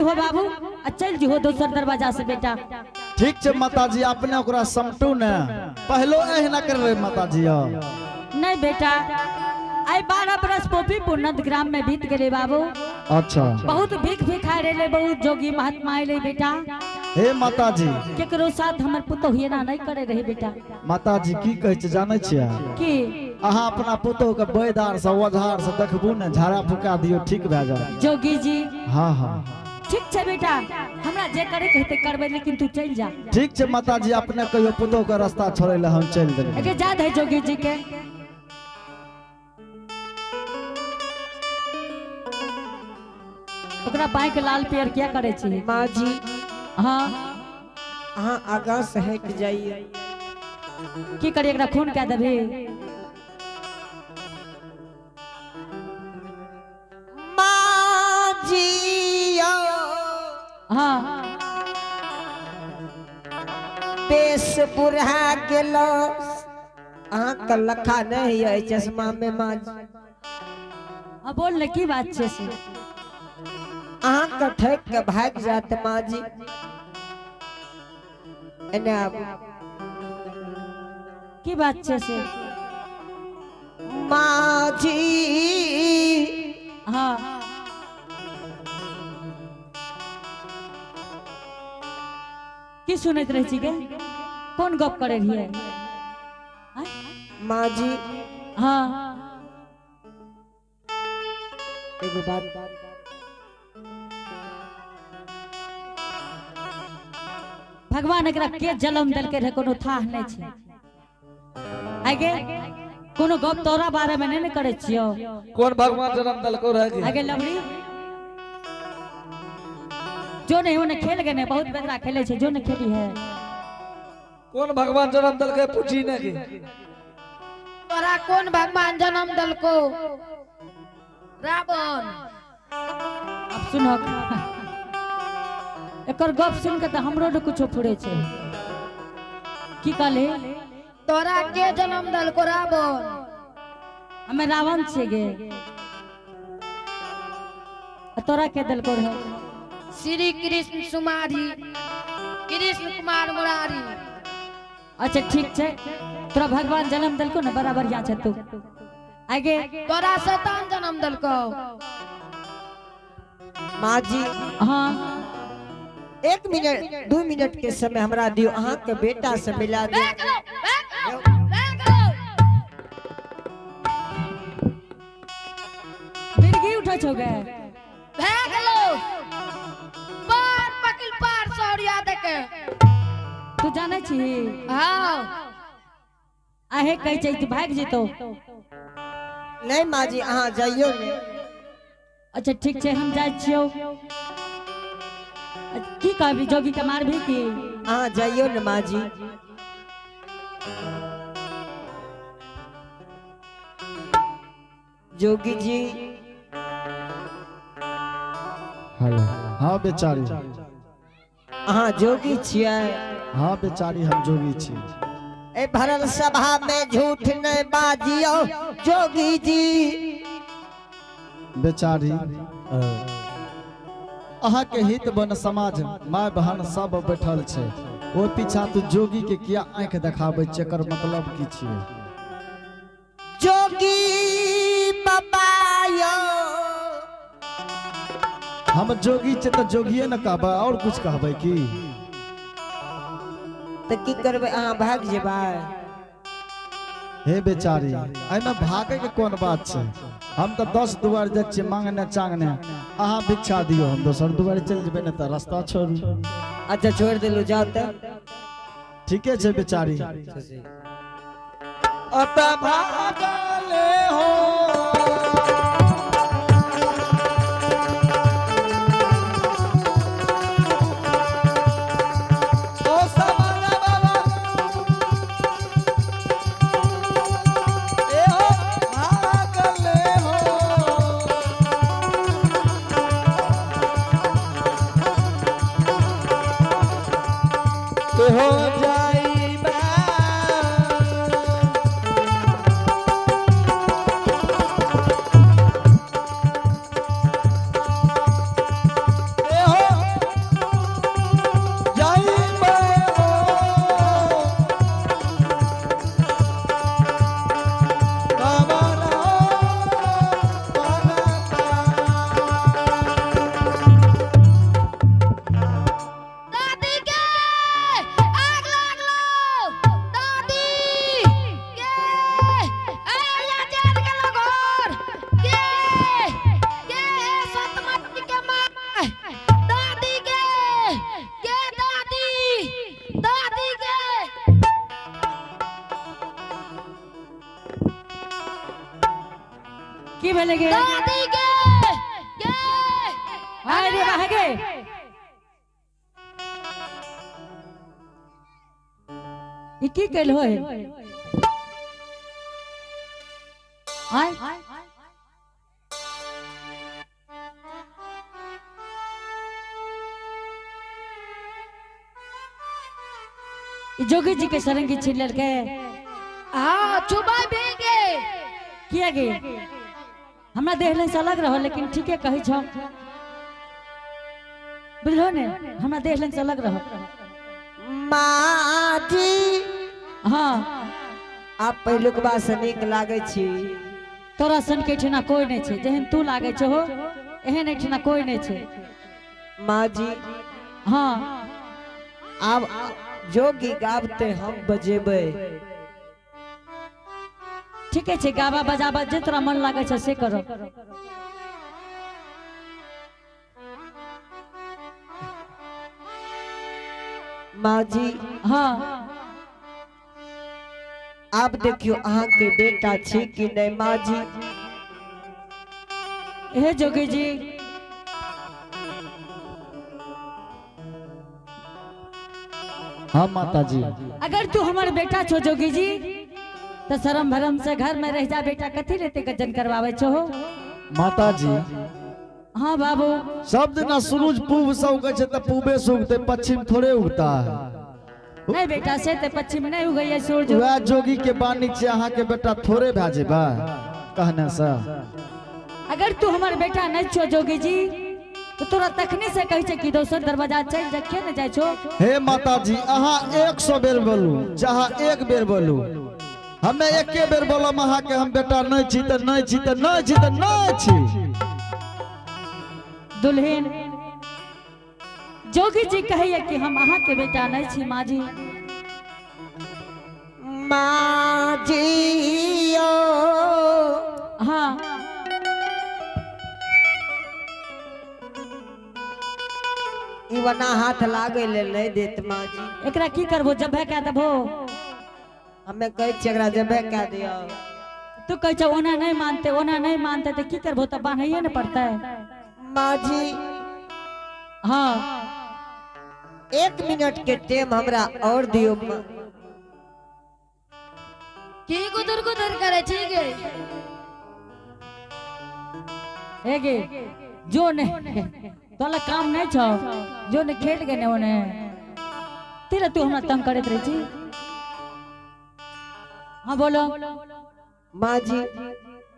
हो बाबू आ चल जी हो दोसर दरवाजा से बेटा। ठीक छै माताजी, अपने ओकरा समटू ने, पहलो एहिना कर रहे माताजी। नहीं बेटा, आई 12 बरस पोपीपुर नंदग्राम में बीत गए बाबू। अच्छा। बहुत भीख भिखारी रहे, बहुत जोगी महात्मा अले बेटा। हे माताजी, केकरो साथ हमर पुतोह एना नहीं करे रहे बेटा। माताजी की कहै छै जानै छियै? की? अहाँ अपना पुतोह के बैदार से ओझार से देखबू ने, झाड़ा फूका दियौ, ठीक भए जायत। जोगी जी। हाँ हाँ। ठीक छै बेटा, हमरा जे करे के हेतै करबै, लेकिन तू चलि जा। ठीक छै माताजी, अपने कहियो पुतोह के रास्ता छोड़ै लए, हम चलि देबै। एके जा दे जोगी जी के। ओकरा बाइक लाल पियर किया करे छी? माँ जी। हाँ। अहाँ आगाँ से हटि जाइए। की करी, एकरा खून कए देबही? माँ जी। हाँ। बेस बुढ़ा गेलो, अहाँ के लखा नहीं है चश्मा में माँ जी। हाँ बोल ने, की बात छै से? अहाँ के ठक के भाग जात माँ जी। एने आबू। की बात छै से? माँ जी। हाँ। की सुनैत रहै छी गे? कोन गप करे रहियै? आँय? माँ जी। हाँ। एगो बात। भगवान एकरा के जन्म देलकै रहे कोनो थाह नहि छै। आगे कोनो गप तोरा बारे में नहीं ने करे छियो। कौन भगवान जन्म देलको रहे के? आगे लवड़ी जो नहीं ओने खेल गए ने, बहुत बेदरा खेले छै, जो ने खेली है। कौन भगवान जन्म देलकै पूछी ने के? तोरा कौन भगवान जन्म देलको? रावण। अब सुनो, एकर गप सुन के तऽ हमरो ने कुछो फुरे छै। की कहली? तोरा के जन्म देलको? रावण। हमे रावण छियै गे। आ तोरा के देलको रहे? श्री कृष्ण सुमारी, कृष्ण कुमार मुरारी। अच्छा ठीक छै, तोरा भगवान जन्म देलको ने, बड़ा बढ़िया छै तू। आगे। तोरा शैतान जन्म देलको। माँ जी। हाँ। 1 मिनट 2 मिनट के समय हमरा दियो, अहाँ के बेटा से मिला दियो। देख लो, देख लो, देख लो। मिर्गी उठै छौ गे? भए गेलो पार पकिल पार सौरिया देके। तू जानै छी? हाँ। आहे कहै छै कि भागि जेतौ। नहीं माँ जी, अहाँ जाइयो ने। अच्छा ठीक छै, हम जाइ छियौ। की कहबी, जोगी के मारबी की? अहाँ जाइयो ने माँ जी। जोगी जी। हेलो, हाँ बेचारी। अहाँ जोगी छियै? हाँ बेचारी, हम जोगी छी। ए भरल सभा में झूठ नहीं बाजियो जोगी जी। बेचारी, अहाँ के हित बन समाज माय बहन सब बैठल छै, ओ पीछा तू जोगी के किया आंखि देखाबै छै? एकर मतलब की छियै? जोगी बाबा यो। हम जोगी छै तऽ जोगिए ने कहबै, और कुछ कहबै की? तऽ की करबै, अहाँ भागि जेबै? हे बेचारी, एहिमे भागे के कोन बात छै? हम तऽ 10 दुआर जाइ छियै मांगने चांगने, अहाँ भिक्षा दियौ, हम दोसर दुआर चलि जेबै, ने तऽ रास्ता छोड़ू। अच्छा छोड़ि देलहुँ, जाउ तऽ। ठीके छै बेचारी। अतः भागले हो। ओ समाना बाबा, ए हो भागले हो। ते हो जाइबा। ए हो भेलै गे? दादी गे गे। अरे वाह गे, ई की कैल होय? आय, ई जोगी जी के सरंगी छीन लेलकै। हाँ, चुबाई भी गे। किया गे? हमरा देह से अलग रहो, लेकिन ठीके कहै छौ, बुझलो ने? हमरा देह से अलग रहो। माँ जी। हाँ। आप पहिलुकबा से नीक लागै छी। तोरा सन के एहिठिना कोई नहीं छै, जेहन तू लागै छहो एहन एहिठिना कोई नहीं छै। माँ जी। हाँ। आब जोगी गाबते, हम बजेबै। ठीके छै, गाबा बजाबा, जे तोरा मन लागै छै से करो। माँ जी। हाँ। आब देखियौ, अहाँके बेटा छी कि नहि माँ जी? हे जोगी जी। हाँ माता जी। अगर तू हमर बेटा छो जोगी जी, तो शरम भरम से घर में रह जा बेटा, कथी लेते गजन करवावे छो? माता जी। हाँ बाबू। सब दिना सूरज पूब से उगै छै तऽ पूबे से उगते, पश्चिम थोड़े उगता है? नहीं बेटा, से ते पश्चिम नहीं उगै है सूरज। वएह जोगी के बानी छै, अहाँके बेटा थोड़े भए जेबै कहने से। अगर तू हमर बेटा नहीं छो जोगी जी, तो तोरा तखनी से कहै छै कि दोसर दरवाजा चलि जा, किया नहीं जाइ छो? हे माता जी, अहाँ 100 बेर बोलू चाहे एक बेर बोलू, हमे एके बेर बोलम अहाँके, हम बेटा नहीं छी तऽ नहीं छी तऽ नहीं छी तऽ नहीं छी। दुल्हन, जोगी जी कहैया कि हम अहाँ के बेटा नहीं छी माँ जी। माँ जी यो। हाँ। ई वना हाथ लागे ले नहीं देत माँ जी। एकरा की करबो? जब है कह देबो? हमे कहै छियै एकरा जबे कह दियौ। तू कहै छौ ओना नहीं मानते, ओना नहीं मानते, तो की करबो? तब बान्हैये ने पड़तै। माँ जी। हाँ। 1 मिनट के टाइम हमरा और दियो। की गुदुर गुदुर करे छी गे? हे गे, जो ने तोला काम नहीं छौ, जो ने खेल गे ने ओने तेरा तू हमरा तंग करैत रहै छी। हाँ, बोलो। माँ जी।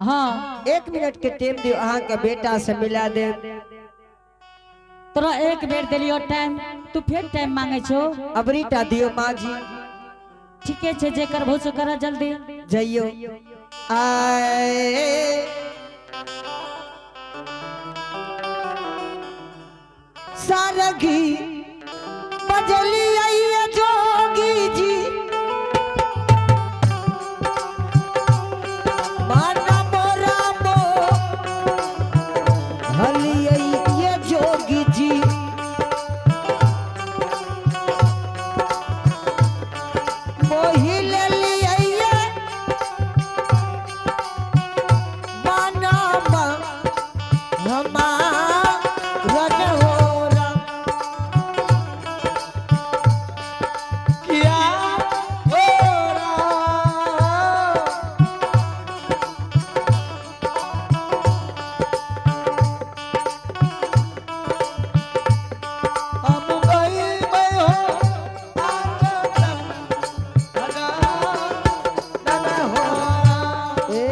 हाँ। 1 मिनट के टाइम दियो, अहाँ के बेटा से मिला देब। तोरा एक बेर देलियो टाइम, तू फिर टाइम मांगे छो? अबरीटा दियो माँ जी। ठीके छै, जे करबो से कर जल्दी। जइयो आए सारगी बजली आइए जोगी जी, माना मोरा मो हलियै ये जोगी जी, मोहि ले लियै माना हमार हो राम। किया हो राम। हम गई हो हो ए।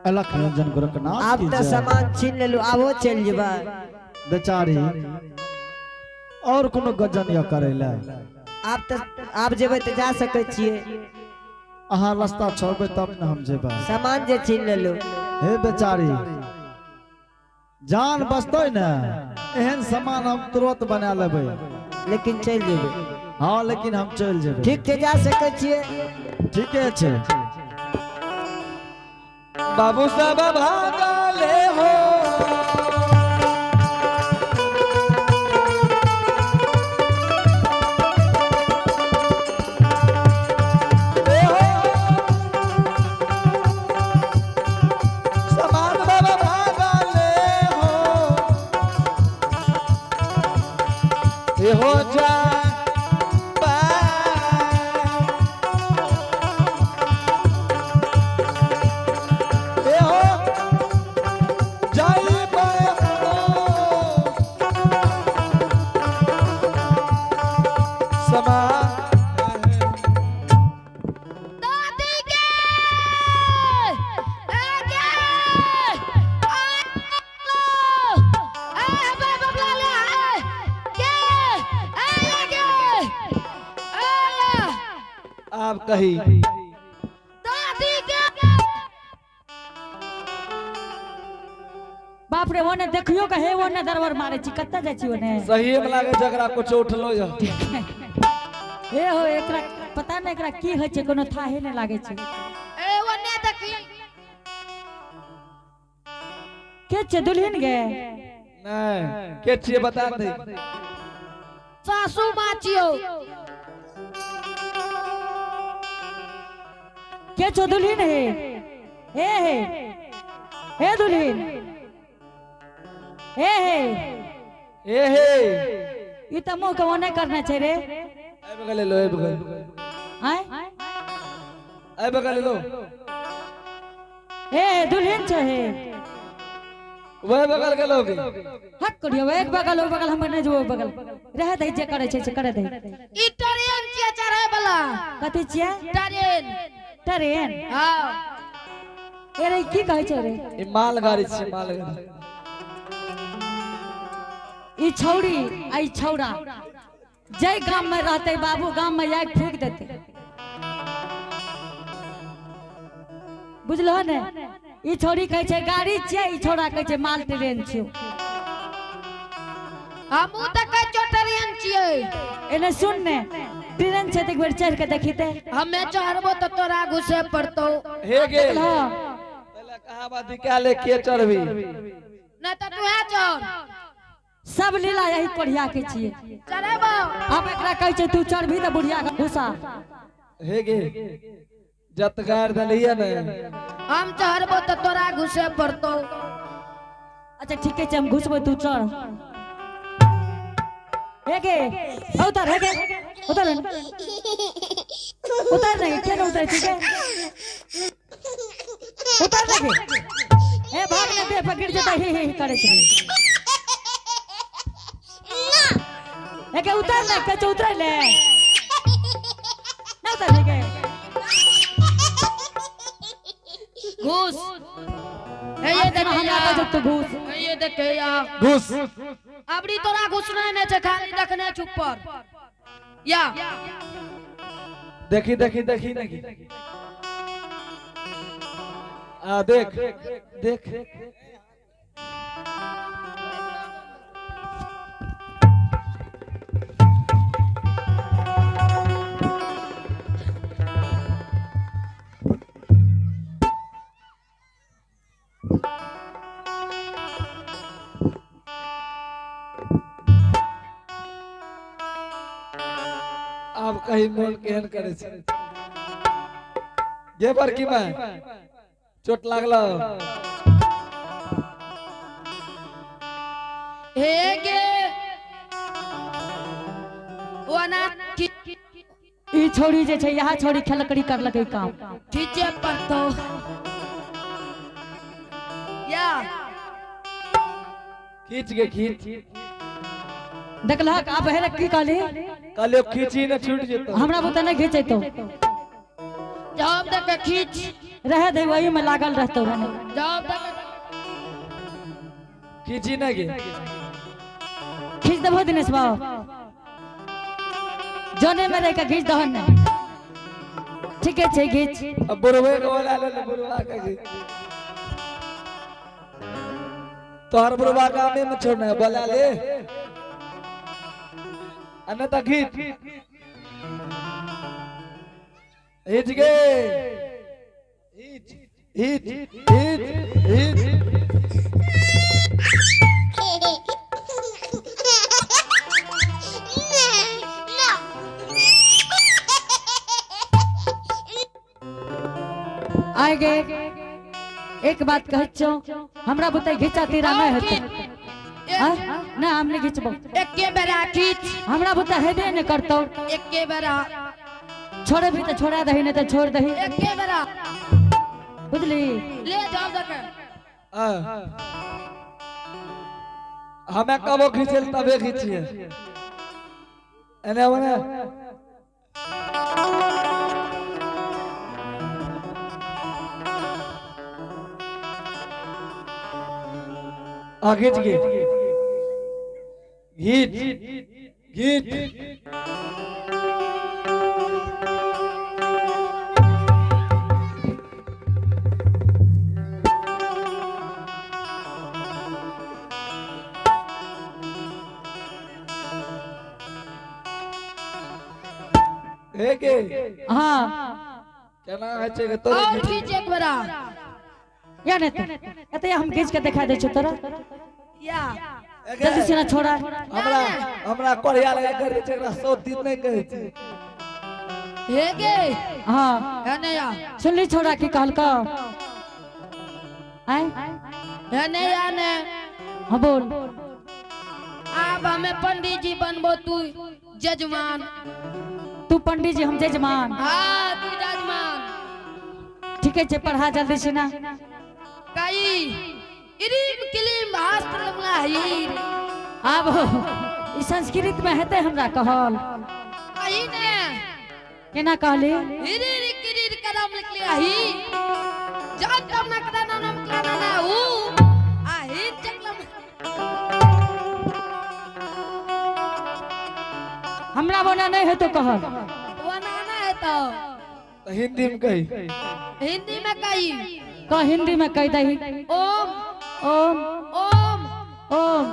अलख निरंजन गोरखनाथ आब की तऽ जय। सामान छीन लेलु, आबो चलि जेबै। बेचारी, और कोनो गजन या करे ला? आब तऽ आब जेबै तऽ जा सकै छियै। अहाँ रास्ता छोड़बै तब ने हम जेबै। सामान जे छीन लेलु। हे बेचारी, जान बचतै ने, एहन सामान हम तुरंत बना लेबै। लेकिन चलि जेबै। हाँ, लेकिन हम चलि जेबै। ठीक छै, जा सकै छियै। ठीके छै। बाबू सब भागले हो। ए हो। हे हो जा बा। हे हो जाइबै हम समा दादी के ए के आ ए हबे बबला ले ए के ए के ए आप कही दादी के बाप रे ओने देखियो के हे ओने दरबार मारे छी कत्ता जाइ छी ओने सही में लागे झगड़ा कुछ उठलो या हे हो एकरा पता नहीं एकरा की होइ छै कोनो थाहे नहि लागै छै ए ओने देखी के छै दुल्हन गे नहीं के छिए बता दे सासू माँ छियो के छौ दुल्हन हे हे हे हे दुल्हन हे हे ए हे ई त मुंह के ओने करना छै रे आबि गेलै लो आबि गेल आय आबि गेलै लो हे हे दुल्हन छै हे वह बगल के लोग हक करियो एक बगल ओ बगल हमर नहि जेबो बगल रह दही जे करै छै से करे दही ई ट्रेन छियै चढ़ै वाला कथी छियै ट्रेन ट्रेन हाँ ए रे की कहै छै रे ई मालगाड़ी छै मालगाड़ी ई छौड़ी आ ई छौड़ा जै गाम में रहते बाबू गाम में आगि फूक देते बुझलो ने ई छौड़ी कहै छै गाड़ी छियै ई छौड़ा कहै छै माल ट्रेन छियै हमहूँ तऽ कहै छियौ ट्रेन छियै एने सुन ने ट्रेन छै तऽ एक बेर चढ़ के देखी ते हमे चढ़बो तऽ तोरा घुसे पड़तौ हे गे हाँ पहले कहा बात क्या ले के चढ़बी नहि तऽ तूहे चढ़ सब लीला यही कोढ़िया के छियै चढ़ेबो आब एकरा कहै छै तू चढ़बी तऽ बुढ़िया के घुसा हे गे जत गार देलिए ने हम चढ़बो तऽ तोरा घुसे पड़तौ अच्छा ठीके छै हम घुसबै तू चढ़ हे गे उतर हे गे उतर उतर नहीं के नहीं उतरे ठीक है उतर नहीं ए भाग ने दे पर गिर जेता ही ही करे छै ए के उतर ने के छौ उतर ले ना उतर गे घुस हे ये आब हमरा देखैया कहै छै तू घुस हे ये देखैया घुस अबरी तोरा घुसना नहि छै खाली देखने छै ऊपर या देखी देखी देखी देखी आ देख देख आब कहीं मोन केहन करे छै गे बड़की में चोट लागल हे गे ओना ई छोड़ी जे छै यहाँ छोड़ी खेलकड़ी करलकै काम खींचे पड़तौ या खींच गे खींच देखलहक आब हेरे की कहली कहलियो खींची ने छूट जेतो हमरा बुते नहि घिचैतौ जब देख खींच रहे दे वही में लागल रहतौ रहने जब देख खींची ने गे खींच देबो दिनेश बाबू जने में रह के घींच दहन ने ठीके छै घींच अब बुढ़वे के बोला ले बुढ़वा के घींच। तोहर बुढ़वा कामे में छोड़ना है बोला ले आ नहीं तो खींच खींच गे खींच खींच खींच खींच आए गे एक बात कहै छौ हमरा बुते घिचा तीरा नहि हेतै आँय? ना हम नहीं घिचबो। एके बेरा खींच। हमरा बुते हेबे नहीं करतो। एके बेरा। छोड़े भी तो छोड़ा दही, नहीं तो छोड़ दही। एके बेरा। बुझली? ले जाओ दके। हमें कबो खींचे तबे खींचिए। एने ओने आ खींच गई। घीच घीच। हाँ केना होइ छै के तोरे और खींच एक बेरा। या नहीं तो एते हम खींच के दिखा दे छौ तोरा। या जल्दी से ना छोड़ा। हमरा हमरा कोरिया लगा कर दे छै, एकरा 100 दिन नहीं कहै छै। हे गे। हाँ हे नहीं या। सुनली छोड़ा की कहलको? आय हे नहीं या ने। हाँ बोल। आब हमें पंडित जी बनबो, तू जजमान। तू पंडित जी हम जजमान। हाँ तू जजमान। ठीक है, पढ़ा जल्दी से ना। काई इरीम किलीम आस्त्र हीर। आब ई संस्कृत में हेतै हमरा कहल। कही ने। केना कहली? हिरी किरीर करम लिखले ही। जब तब ना करा ना नाम करा ना ऊ आ ही चकलम। हमरा बोना नहीं हेतो कहल। वना ना हेतो। हिंदी में कही। हिंदी में कही। कह हिंदी में कह दही। ओम ओम ओम ओम।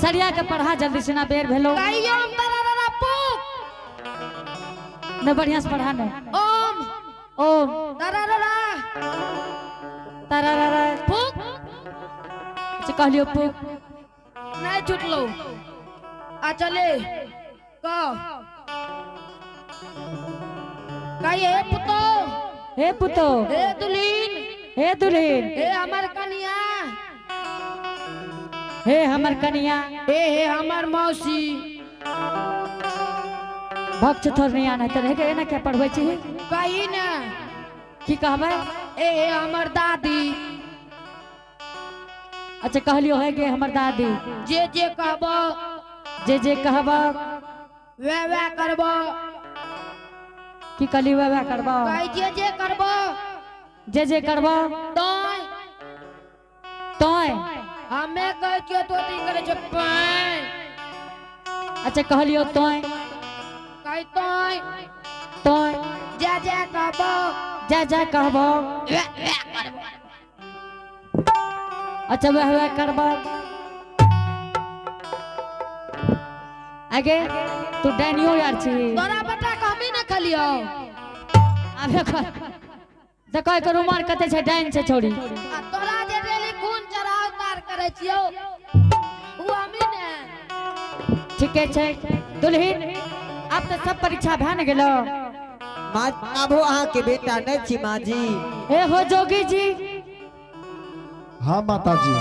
सरिया के पढ़ा जल्दी से ना, बेर भेलो। कही ओम तारा पुक। न बढ़िया से पढ़ा ने। ओम ओम तारा तारा पुक। अच्छा कहलियो पुक। नहीं छुटलो। आ चले कह कही हे पुतो। हे पुतो। हे दुल्हीन। हे दुल्हीन। हे हमर कनिया। हे हमर कनिया। हे हे हमर मौसी। भक्ष थोड़ नहीं आना तो रह गए ना, क्या पढ़बै छी? कही ने। की कहबै? ए हे हमर दादी। अच्छा कहलियो हे गे हमर दादी। जे जे कहबो। जे जे कहबो। वे वे करबो। की कहली वे वे करबो? कही जे जे करबो। जे जे करबो। तोय। तोय। हमें कहै छियो तो ती करे छो पाय। अच्छा कहलियो तोय। कही तोय। तोय। जे जे कहबो। जे जे कहबो। वे वे करबो। अच्छा वे वे करबो। आगे तू डैनियो यार छी। तोरा बेटा के हमी न खलियो। आबे कर। देखो एकर उमर कते छै, डैन छै छोड़ी। आ तोरा जे डेली खून चढ़ाव उतार करे छियो उ हमी ने। ठीके छै दुल्हीन, आब तऽ सब परीक्षा भए ने गेलो। माँ आबो अहाँ के बेटा नहीं छी माँ जी। ए हो जोगी जी। हाँ माता जी।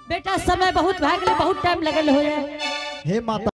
बेटा समय बहुत भए गेलै, बहुत टाइम लगल होए। हे माता।